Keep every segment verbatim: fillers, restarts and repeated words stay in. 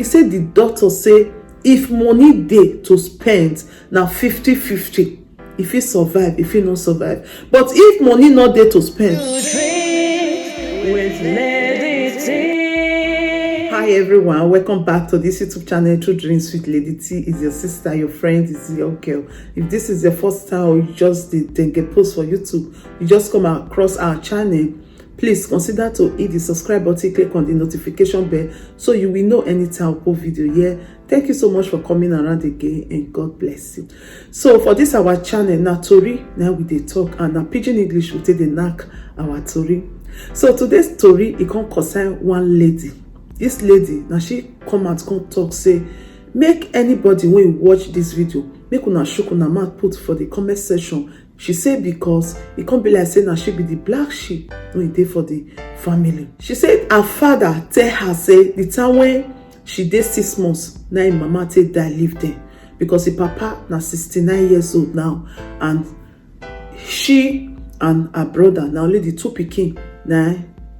He say the doctor say if money dey to spend, na fifty fifty. If he survive, if he no survive. But if money no dey to spend, With Lady T. Hi everyone, welcome back to this YouTube channel, True Dreams with Lady T. Is your sister, your friend, is your girl. If this is your first time or you just did then get post for YouTube, you just come across our channel, please consider to hit the subscribe button, click on the notification bell so you will know anytime I upload video here. Thank you so much for coming around again and God bless you. So for this our channel, na tori na we dey talk, and na pidgin English we take dey knack our tori. So today's tori, e come concern one lady. This lady, na she come out come talk say, make anybody wey watch this video, make una shook una mouth put for the comment section. She say because e come be like say na she be the black sheep wey dey for the family. She say her father tell her say the time when she dey six months, na im mama take die leave dem, because im papa na sixty-nine years old now, and she and her brother na only the two pikin na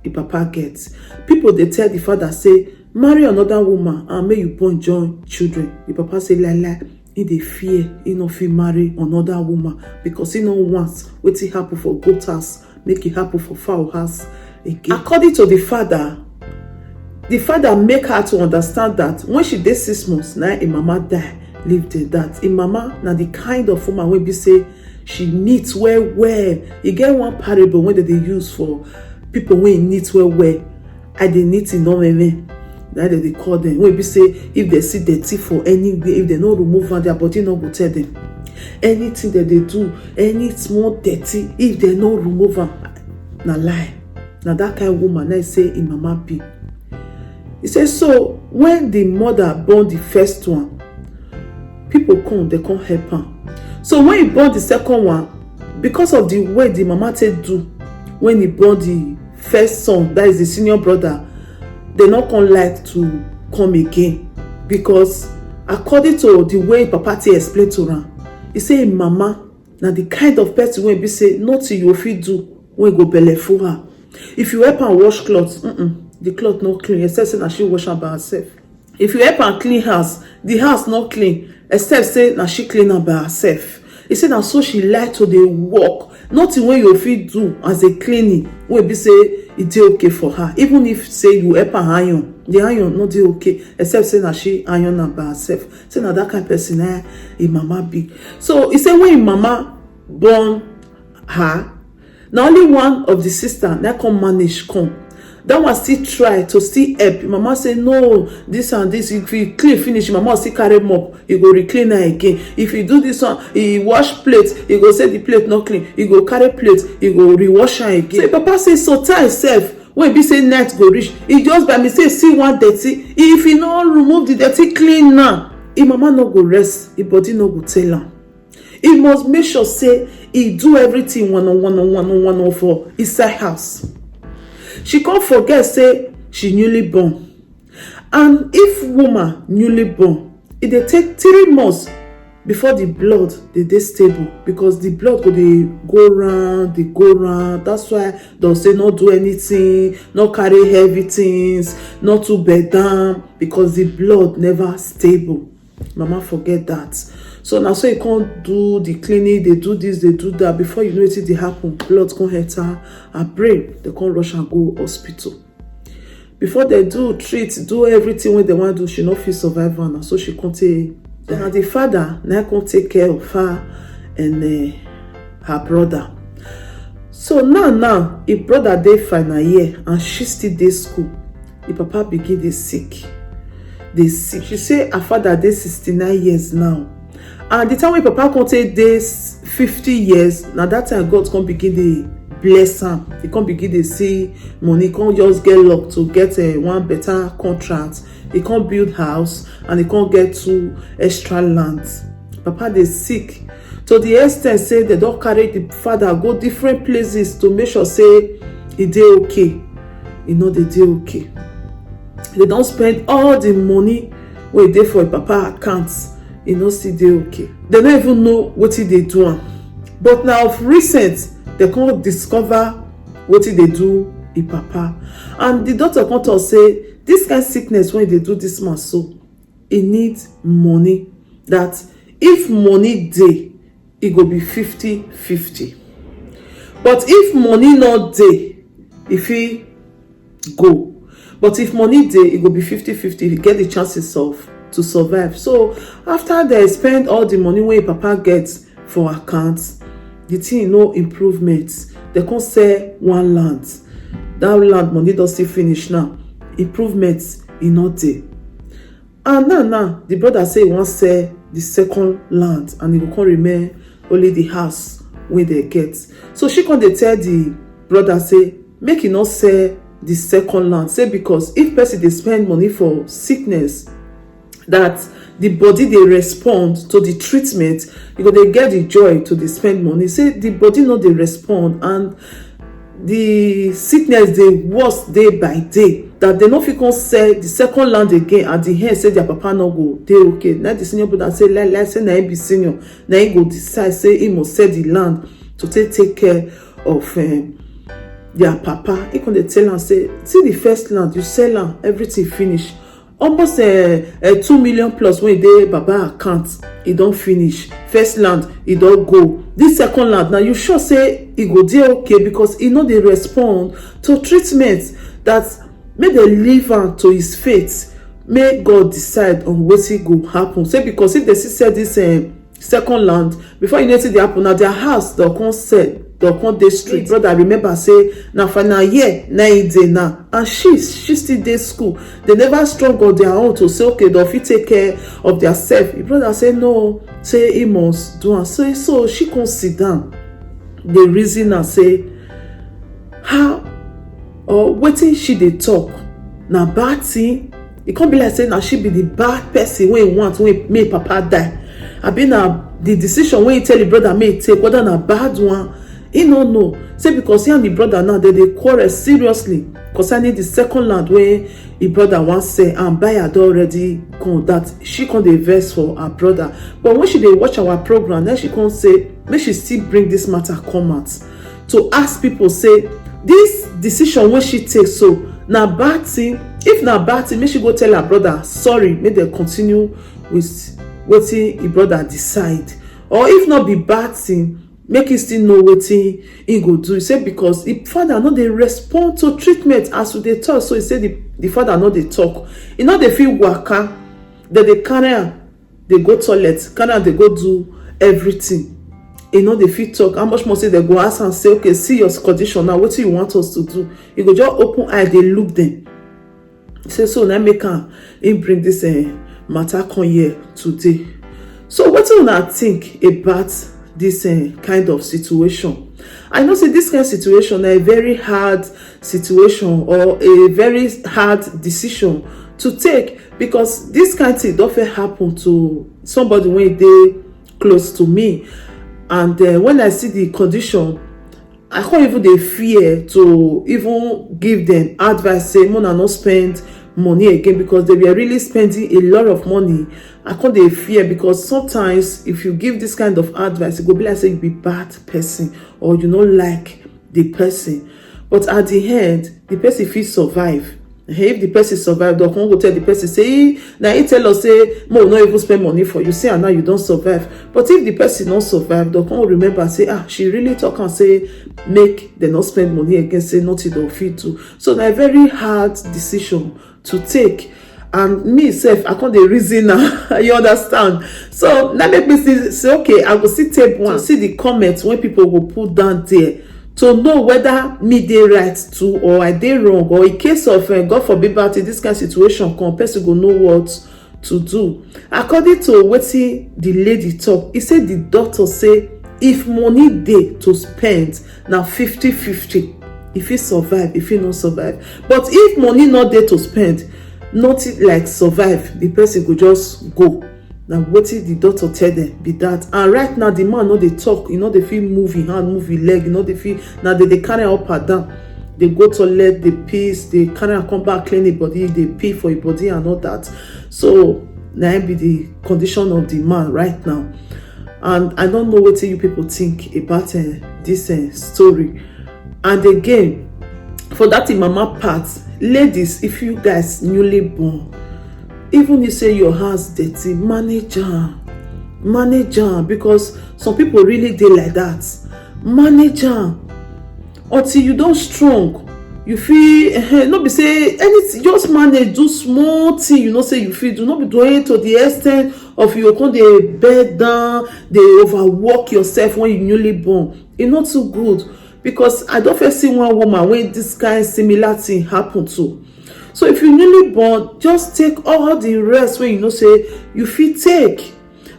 im papa get. People dey tell the father say, marry another woman and make you born join children. The papa say, lie lie, he dey fear, he no fit marry another woman because he no want wetin happen for goat house make e happen for fowl house again. According to the father, the father make her to understand that when she dey six months, na im mama die leave dem. That im mama na the kind of woman wey be say she neat well well. E get one parable wey dem dey use for people wey neat well well. I dey neat in no meme. Na dem dey call dem. Wey be say if dem see dirty for anywhere, if dem no remove am, their body no go tell dem. Anything dem dey do, any small dirty, if dem no remove am, na lie. Na that kind woman na say im mama be. He say so when the mother born the first one, people come, they come help am. So when he born the second one, because of the way the mama take do when he born the first son, that is the senior brother, they no come like to come again, because according to the way papa take explain to am, he say im mama na the kind of person wey be say nothing you fit do wey go belle full her. If you help am wash cloth, mm-mm, the cloth no clean except say na she wash am by herself. If you help am clean house, the house no clean except say na she clean am by herself. He say na so she like to dey work. Nothing wey you fit do as a cleaning wey be say e dey okay for her. Even if say you help am iron, the iron no dey okay except say na she iron am by herself. Say na that kind person na im mama be. So he say when im mama born her, na only one of the sister na come manage come. That one still try to still help. Im mama say no, this and this, if you clean finish, im mama still carry mop, e go reclean am again. If you do this one, e wash plate, e go say the plate no clean, e go carry plate, e go rewash am again. So im papa say so time sef wey be say night go reach, e just by mistake see one dirty. If e no remove the dirty clean now, im mama no go rest, im body no go tell am. E must make sure say e do everything one on one on one on one on for inside house. She come forget say she newly born, and if woman newly born, e dey take three months before the blood dey dey stable, because the blood go dey go round, dey go round. That's why dem say no do anything, no carry heavy things, no too bend down, because the blood never stable. Mama forget that. So na so e come do the cleaning, dey do this, dey do that. Before you know wetin dey happen, blood come enter her brain. Dem come rush am go hospital. Before dem do treat, do everything wey dem wan do, she no fit survive am. Na so she come take die. Na the father na come take care of her and eh, her brother. So now now, im brother dey final year and she still dey school. Im papa begin dey sick, dey sick. She say her father dey sixty-nine years now. And the time wey papa come take dey fifty years, na that time God come begin dey bless am. He come begin dey see money, come just get luck to get eh, one better contract. He come build house and he come get two extra land. Papa dey sick to the extent say dem don carry the father go different places to make sure say e dey okay. E no dey dey okay. Dem don spend all the money wey dey for im papa account, e no still dey okay. Dem no even know wetin dey do am. But na of recent dem come discover wetin dey do im papa, and the doctor come talk say This kind sickness wey dey do this man so, e need money. That if money dey, e go be fifty fifty. But if money no dey, e fit go. But if money dey, e go be fifty fifty. You get the chances of to survive. So after they spend all the money wey papa get for account, the thing no improvement. They come sell one land. That land money don still finish now. Improvement e no dey. And now now the brother say he wan sell the second land and he go come remain only the house wey they get. So she come dey tell the brother say make he no sell the second land, say because if person dey spend money for sickness, that the body dey respond to the treatment, you go dey get the joy to dey spend money. Say the body no dey respond and the sickness dey worse day by day, that they no fit come sell the second land again at the end, say their papa no go dey okay. Now the senior brother say like like say na him be senior, na him go decide say he must sell the land to take take care of um, their papa. He come dey tell am say see the first land, you sell am, everything finish. Almost uh, uh, two million plus wey dey baba account, e don finish. First land, e don go. This second land, now you sure say e go dey okay because e no dey respond to treatment. That make dem leave am to his fate, make God decide on wetin go happen. Say because if they see say this um, second land, before you know wetin dey happen, na their house dem come sell, dem come dey street. Brother remember say na final year na him dey now, and she she still dey school. They never strong on their own to say okay dem fit take care of their self. The brother say no, say he must do am. So so she come sit down dey reason am say how or wetin she dey talk na bad thing. E come be like say na she be the bad person wey want wey make papa die, abi na the decision wey he tell him brother make he take, whether na bad one, he no know. Say because he and the brother now they dey quarrel seriously concerning the second land wey him brother wan sell and buyer don already gone, that she come dey vex for her brother. But when she dey watch our program, then she come say make she still bring this matter come out to ask people say this decision wey she take so na bad thing. If na bad thing, make she go tell her brother sorry, make dem continue with wetin him brother decide. Or if not be bad thing, make he still know wetin he go do. He say because the father no dey respond to treatment as we dey talk. So he say the, the father no dey talk. He no dey fit waka. Dem dey carry am dey go toilet, carry am dey go do everything. He no dey fit talk. How much more say dem go ask am say okay, see your condition now, wetin you want us to do? He go just open eye dey look dem. Say so na make am him bring this uh, matter come here today. So wetin una think about this uh, kind of situation? I know say this kind of situation na a very hard situation or a very hard decision to take, because this kind thing don fit happen to somebody wey dey close to me. And uh, when I see the condition, I can't even dey fear to even give them advice say make una no spend money again, because they were really spending a lot of money. I can't dey fear because sometimes if you give this kind of advice, it go be like say you be bad person or you no like the person. But at the end, the person fit survive. If the person survive, dem come go tell the person say na he tell us say make we no even spend money for you. See, and now you don survive. But if the person no survive, dem come remember say ah, she really talk and say make dem no spend money again, say nothing dem fit do. So na a very hard decision to take. And me sef, I come dey reason now. You understand? So that make me see say okay, I go see tape one, see the comments when people go put down there to know whether me dey right too or I dey wrong, or in case of uh, God forbid bad thing, this kind of situation come, person go know what to do. According to wetin the lady talk, he say the doctor say if money dey to spend, na fifty fifty. If he survive, if he no survive, but if money no dey to spend, nothing like survive, the person go just go. Na wetin the doctor tell them be that. And right now the man no dey talk, he no dey fit move him hand, move him leg, he no dey fit. Now they dey carry am up and down, dey go toilet, dey piss, dey carry am come back, clean him body, dey pee for him body and all that. So na him be the condition of the man right now. And I don't know wetin you people think about uh, this uh, story. And again, for that him mama part, Ladies, if you guys newly born, even you say your house dirty, manage am. Manage am, because some people really dey like that. Manage am until you don strong. You fit, eh, no be say anything, just manage, do small thing you know say you fit do. No be do it to the extent of you go come dey bed down, dey overwork yourself when you newly born. E no too good, because I don first see one woman wey this kind similar thing happen to. So if you newly born, just take all the rest wey you know say you fit take.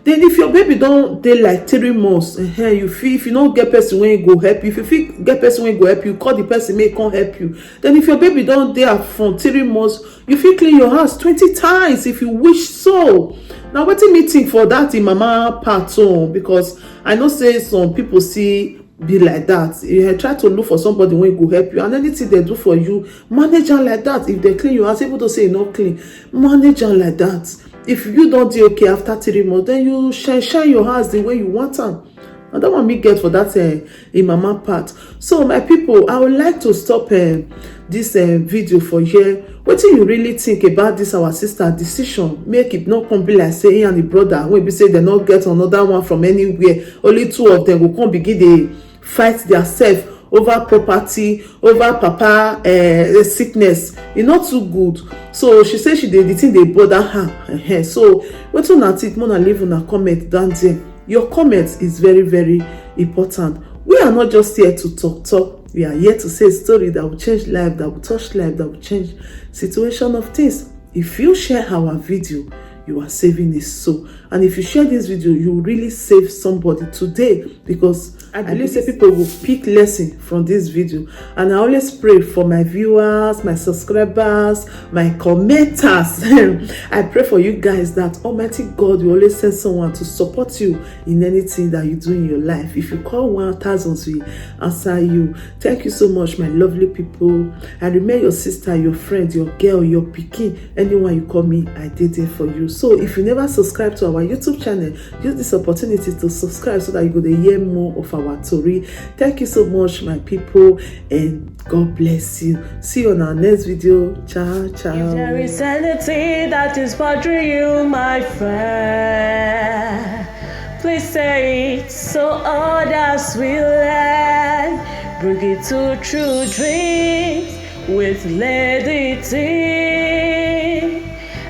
Then if your baby don dey like three months, eh, you fit, if you no get person wey go help you, if you fit get person wey go help you, call the person make e come help you. Then if your baby don dey from three months, you fit clean your house twenty times if you wish so. Na wetin me think for that im mama part own, because I know say some people still be like that. You try to look for somebody wey go help you, and anything they do for you, manage am like that. If they clean your house, even though say e no clean, manage am like that. If you don dey okay after three months, then you shine shine your house the way you want am. Na that one me get for that, eh, im mama part. So my people, I would like to stop, eh, this, eh, video for here. Wetin you really think about this our sister decision? Make it no come be like say he and the brother wey be say dem no get another one from anywhere, only two of them go come begin dey fight their self over property, over papa, eh, sickness. E no too good. So she say she dey, the thing dey bother her. Ehen. So wetin una think? Make una leave una comment down there. Your comment is very, very important. We are not just here to talk talk. We are here to say a story that will change life, that will touch life, that will change situation of things. If you share our video, you are saving a soul. And if you share this video, you will really save somebody today, because I believe say people will pick lesson from this video. And I always pray for my viewers, my subscribers, my commenters. I pray for you guys that Almighty God will always send someone to support you in anything that you do in your life. If you call one thousand, we answer you. Thank you so much, my lovely people. I remain your sister, your friend, your girl, your pikin. Anyone you call me, I dey there for you. So if you never subscribe to our YouTube channel, use this opportunity to subscribe so that you go dey hear more of our tori. Thank you so much, my people, and God bless you. See you on our next video. Ciao, ciao. If there is anything that is bothering you, my friend, please say it so others will learn. Bring it to True Dreams with Lady T,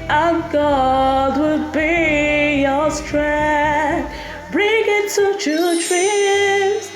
and God will be your strength. Bring it to True Dreams